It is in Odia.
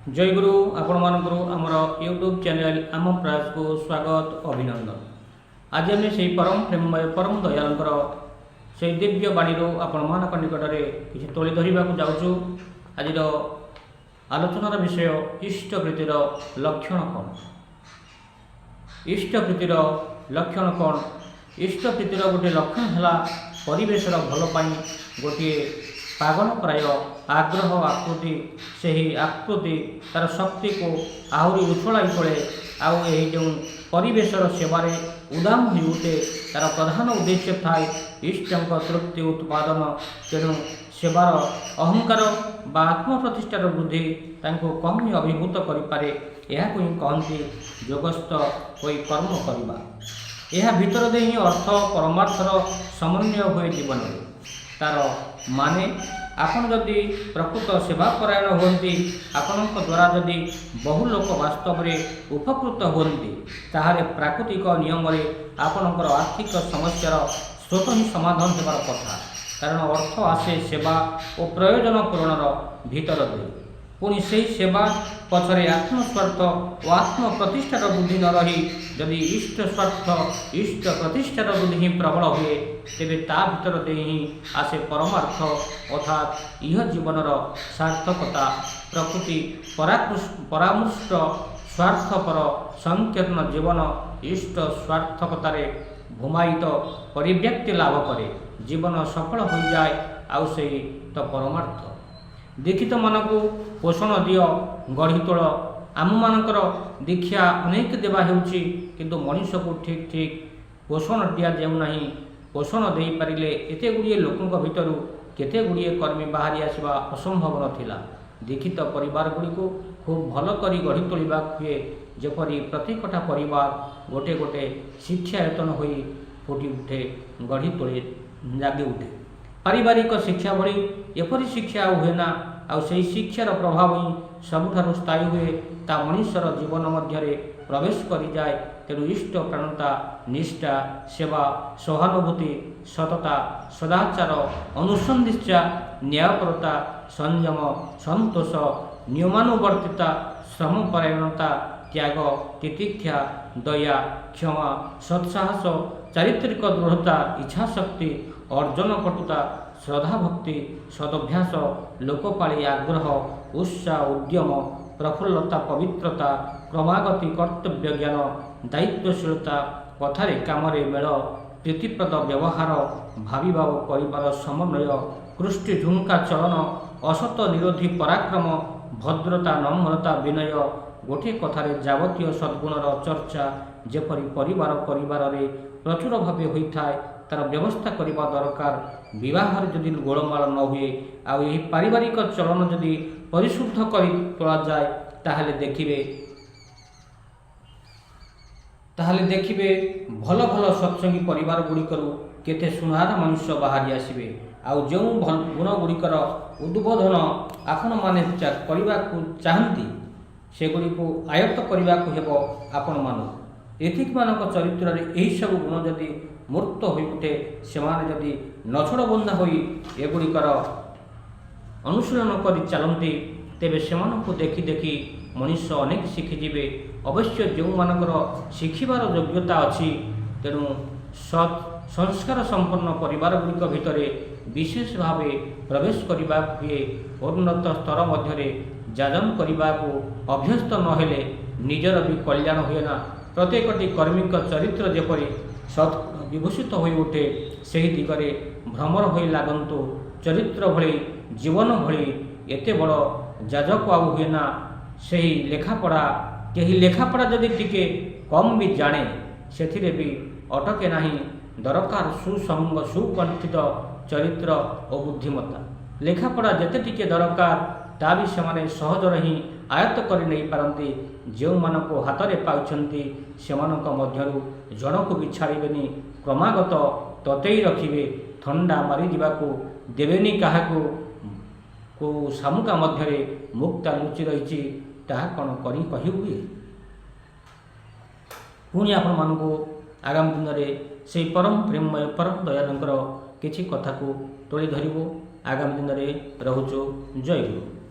ଜୟଗୁରୁ। ଆପଣମାନଙ୍କର ଆମର ୟୁଟ୍ୟୁବ୍ ଚ୍ୟାନେଲ୍ ଆମ ପ୍ରୟାସକୁ ସ୍ୱାଗତ, ଅଭିନନ୍ଦନ। ଆଜି ଆମେ ସେଇ ପରମ ପ୍ରେମମୟ ପରମ ଦୟାଲଙ୍କର ସେଇ ଦିବ୍ୟ ବାଣୀରୁ ଆପଣମାନଙ୍କ ନିକଟରେ କିଛି ତୋଳି ଧରିବାକୁ ଯାଉଛୁ। ଆଜିର ଆଲୋଚନାର ବିଷୟ, ଇଷ୍ଟପ୍ରୀତିର ଲକ୍ଷଣ କ'ଣ? ଇଷ୍ଟପ୍ରୀତିର ଲକ୍ଷଣ କ'ଣ? ଇଷ୍ଟପ୍ରୀତିର ଗୋଟିଏ ଲକ୍ଷଣ ହେଲା ପରିବେଶର ଭଲ ପାଇଁ ଗୋଟିଏ ପାଗଳ ପ୍ରାୟ ଆଗ୍ରହ, ଆକୃତି। ସେହି ଆକୃତି ତା'ର ଶକ୍ତିକୁ ଆହୁରି ଉଛୁଳାଇ ତୋଳେ। ଆଉ ଏହି ଯେଉଁ ପରିବେଶର ସେବାରେ ଉଦାମ ହୋଇଉଠେ, ତା'ର ପ୍ରଧାନ ଉଦ୍ଦେଶ୍ୟ ଥାଏ ଇଷ୍ଟଙ୍କ ତୃପ୍ତି ଉତ୍ପାଦନ। ତେଣୁ ସେବାର ଅହଙ୍କାର ବା ଆତ୍ମପ୍ରତିଷ୍ଠାର ବୃଦ୍ଧି ତାଙ୍କୁ କମ୍ ହିଁ ଅଭିଭୂତ କରିପାରେ। ଏହାକୁ ହିଁ କହନ୍ତି ଯୋଗସ୍ଥ ହୋଇ କର୍ମ କରିବା। ଏହା ଭିତର ଦେଇ ହିଁ ଅର୍ଥ ପରମାର୍ଥର ସମନ୍ୱୟ ହୁଏ ଜୀବନରେ। ତା'ର ମାନେ, ଆପଣ ଯଦି ପ୍ରକୃତ ସେବାପରାୟଣ ହୁଅନ୍ତି, ଆପଣଙ୍କ ଦ୍ୱାରା ଯଦି ବହୁ ଲୋକ ବାସ୍ତବରେ ଉପକୃତ ହୁଅନ୍ତି, ତାହେଲେ ପ୍ରାକୃତିକ ନିୟମରେ ଆପଣଙ୍କର ଆର୍ଥିକ ସମସ୍ୟାର ସ୍ୱତଃ ହିଁ ସମାଧାନ ହେବାର କଥା। କାରଣ ଅର୍ଥ ଆସେ ସେବା ଓ ପ୍ରୟୋଜନ ପୂରଣର ଭିତର ଦେଇ। ପୁଣି ସେହି ସେବା ପଛରେ ଆତ୍ମସ୍ୱାର୍ଥ ଓ ଆତ୍ମପ୍ରତିଷ୍ଠାର ବୁଦ୍ଧି ନ ରହି ଯଦି ଇଷ୍ଟ ସ୍ୱାର୍ଥ, ଇଷ୍ଟ ପ୍ରତିଷ୍ଠାର ବୁଦ୍ଧି ହିଁ ପ୍ରବଳ ହୁଏ, ତେବେ ତା ଭିତର ଦେଇ ହିଁ ଆସେ ପରମାର୍ଥ, ଅର୍ଥାତ୍ ଇହ ଜୀବନର ସାର୍ଥକତା। ପ୍ରକୃତି ପରାମୃଷ୍ଟ ସ୍ୱାର୍ଥପର ସଂକୀର୍ଣ୍ଣ ଜୀବନ ଇଷ୍ଟ ସ୍ୱାର୍ଥକତାରେ ଭୂମାୟିତ ପରିବ୍ୟାପ୍ତି ଲାଭ କରେ। ଜୀବନ ସଫଳ ହୋଇଯାଏ। ଆଉ ସେଇ ତ ପରମାର୍ଥ। ଦୀକ୍ଷିତମାନଙ୍କୁ ପୋଷଣ ଦିଅ, ଗଢ଼ି ତୋଳ। ଆମମାନଙ୍କର ଦୀକ୍ଷା ଅନେକ ଦେବା ହେଉଛି, କିନ୍ତୁ ମଣିଷକୁ ଠିକ୍ ଠିକ୍ ପୋଷଣ ଦିଆଯାଉନାହିଁ। ପୋଷଣ ଦେଇପାରିଲେ ଏତେ ଗୁଡ଼ିଏ ଲୋକଙ୍କ ଭିତରୁ କେତେ ଗୁଡ଼ିଏ କର୍ମୀ ବାହାରି ଆସିବା ଅସମ୍ଭବ ନଥିଲା। ଦୀକ୍ଷିତ ପରିବାର ଗୁଡ଼ିକୁ ଖୁବ୍ ଭଲ କରି ଗଢ଼ି ତୋଳିବାକୁ ହୁଏ, ଯେପରି ପ୍ରତ୍ୟେକଟା ପରିବାର ଗୋଟେ ଗୋଟେ ଶିକ୍ଷାୟତନ ହୋଇ ଫୁଟି ଉଠେ, ଗଢ଼ି ତୋଳି ଜାଗି ଉଠେ। ପାରିବାରିକ ଶିକ୍ଷା ଭଳି ଏପରି ଶିକ୍ଷା ଆଉ ହୁଏ ନା। ଆଉ ସେହି ଶିକ୍ଷାର ପ୍ରଭାବ ହିଁ ସବୁଠାରୁ ସ୍ଥାୟୀ ହୁଏ। ତା ମଣିଷର ଜୀବନ ମଧ୍ୟରେ ପ୍ରବେଶ କରିଯାଏ। ତେଣୁ ଇଷ୍ଟ ପ୍ରାଣତା, ନିଷ୍ଠା, ସେବା, ସହାନୁଭୂତି, ସତତା, ସଦାଚାର, ଅନୁସନ୍ଧିତ୍ସା, ନ୍ୟାୟପରତା, ସଂଯମ, ସନ୍ତୋଷ, ନିୟମାନୁବର୍ତ୍ତିତା, ଶ୍ରମପରାୟଣତା, ତ୍ୟାଗ, ତିତିକ୍ଷା, ଦୟା, କ୍ଷମା, ସତ୍ସାହସ, ଚାରିତ୍ରିକ ଦୃଢ଼ତା, ଇଚ୍ଛାଶକ୍ତି, ଅର୍ଜନ ପଟୁତା, ଶ୍ରଦ୍ଧାଭକ୍ତି, ସଦଭ୍ୟାସ, ଲୋକପାଳି ଆଗ୍ରହ, ଉତ୍ସାହ, ଉଦ୍ୟମ, ପ୍ରଫୁଲ୍ଲତା, ପବିତ୍ରତା, କ୍ରମାଗତି କର୍ତ୍ତବ୍ୟ ଜ୍ଞାନ, ଦାୟିତ୍ୱଶୀଳତା, କଥାରେ କାମରେ ମେଳ, ପ୍ରୀତିପ୍ରଦ ବ୍ୟବହାର, ଭାବିବା ଓ କରିବାର ସମନ୍ୱୟ, କୃଷ୍ଟି ଝୁଙ୍କା ଚଳନ, ଅସତ ନିରୋଧୀ ପରାକ୍ରମ, ଭଦ୍ରତା, ନମ୍ରତା, ବିନୟ, ଗୋଟିଏ କଥାରେ ଯାବତୀୟ ସଦ୍ଗୁଣର ଚର୍ଚ୍ଚା ଯେପରି ପରିବାର ପରିବାରରେ ପ୍ରଚୁର ଭାବେ ହୋଇଥାଏ, ତା'ର ବ୍ୟବସ୍ଥା କରିବା ଦରକାର। ବିବାହରେ ଯଦି ଗୋଳମାଳ ନ ହୁଏ ଆଉ ଏହି ପାରିବାରିକ ଚଳନ ଯଦି ପରିଶୁଦ୍ଧ କରି ତୋଳାଯାଏ, ତାହେଲେ ଦେଖିବେ ଭଲ ଭଲ ସତ୍ସଙ୍ଗୀ ପରିବାର ଗୁଡ଼ିକରୁ କେତେ ସୁନାର ମଣିଷ ବାହାରି ଆସିବେ। ଆଉ ଯେଉଁ ଗୁଣ ଗୁଡ଼ିକର ଉଦ୍ବୋଧନ ଆପଣମାନେ କରିବାକୁ ଚାହାନ୍ତି, ସେଗୁଡ଼ିକୁ ଆୟତ୍ତ କରିବାକୁ ହେବ ଆପଣମାନଙ୍କୁ। ଋତ୍ୱିକ୍ମାନଙ୍କ ଚରିତ୍ରରେ ଏହିସବୁ ଗୁଣ ଯଦି ମୂର୍ତ୍ତ ହୋଇଉଠେ, ସେମାନେ ଯଦି ନଛୋଡ଼ବନ୍ଧା ହୋଇ ଏଗୁଡ଼ିକର ଅନୁଶୀଳନ କରି ଚାଲନ୍ତି, ତେବେ ସେମାନଙ୍କୁ ଦେଖି ଦେଖି ମଣିଷ ଅନେକ ଶିଖିଯିବେ। ଅବଶ୍ୟ ଯେଉଁମାନଙ୍କର ଶିଖିବାର ଯୋଗ୍ୟତା ଅଛି। ତେଣୁ ସତ୍ ସଂସ୍କାର ସମ୍ପନ୍ନ ପରିବାର ଗୁଡ଼ିକ ଭିତରେ ବିଶେଷ ଭାବେ ପ୍ରବେଶ କରିବାକୁ ହୁଏ। ଉନ୍ନତ ସ୍ତର ମଧ୍ୟରେ ଯାଜନ କରିବାକୁ ଅଭ୍ୟସ୍ତ ନହେଲେ ନିଜର ବି କଲ୍ୟାଣ ହୁଏ ନା। ପ୍ରତ୍ୟେକଟି କର୍ମୀଙ୍କ ଚରିତ୍ର ଯେପରି ସତ୍ ବିଭୂଷିତ ହୋଇଉଠେ, ସେହି ଦିଗରେ ଭ୍ରମର ହୋଇ ଲାଗନ୍ତୁ। ଚରିତ୍ର ଭଳି, ଜୀବନ ଭଳି ଏତେ ବଡ଼ ଯାଜକ ଆଉ ହୁଏ ନା। ସେହି ଲେଖାପଢ଼ା, କେହି ଲେଖାପଢ଼ା ଯଦି ଟିକେ କମ୍ ବି ଜାଣେ, ସେଥିରେ ବି ଅଟକେ ନାହିଁ। ଦରକାର ସୁସଙ୍ଗ, ସୁଗଠିତ ଚରିତ୍ର ଓ ବୁଦ୍ଧିମତ୍ତା। ଲେଖାପଢ଼ା ଯେତେ ଟିକେ ଦରକାର, ତା ବି ସେମାନେ ସହଜରେ ହିଁ ଆୟତ୍ତ କରି ନେଇପାରନ୍ତି। ଯେଉଁମାନଙ୍କୁ ହାତରେ ପାଇଛନ୍ତି, ସେମାନଙ୍କ ମଧ୍ୟରୁ ଜଣକୁ ବି ଛାଡ଼ିବେନି। କ୍ରମାଗତ ତତେଇ ରଖିବେ, ଥଣ୍ଡା ମାରିଯିବାକୁ ଦେବେନି କାହାକୁ। କେଉଁ ଶାମୁକା ମଧ୍ୟରେ ମୁକ୍ତା ଲୁଚି ରହିଛି, ତାହା କ'ଣ କରି କହି ହୁଏ? ପୁଣି ଆପଣମାନଙ୍କୁ ଆଗାମୀ ଦିନରେ ସେଇ ପରମ ପ୍ରେମମୟ ପରମ ଦୟାଲଙ୍କର କିଛି କଥାକୁ ତୋଳି ଧରିବୁ। ଆଗାମୀ ଦିନରେ ରହୁଛୁ। ଜୟ ଗୁରୁ।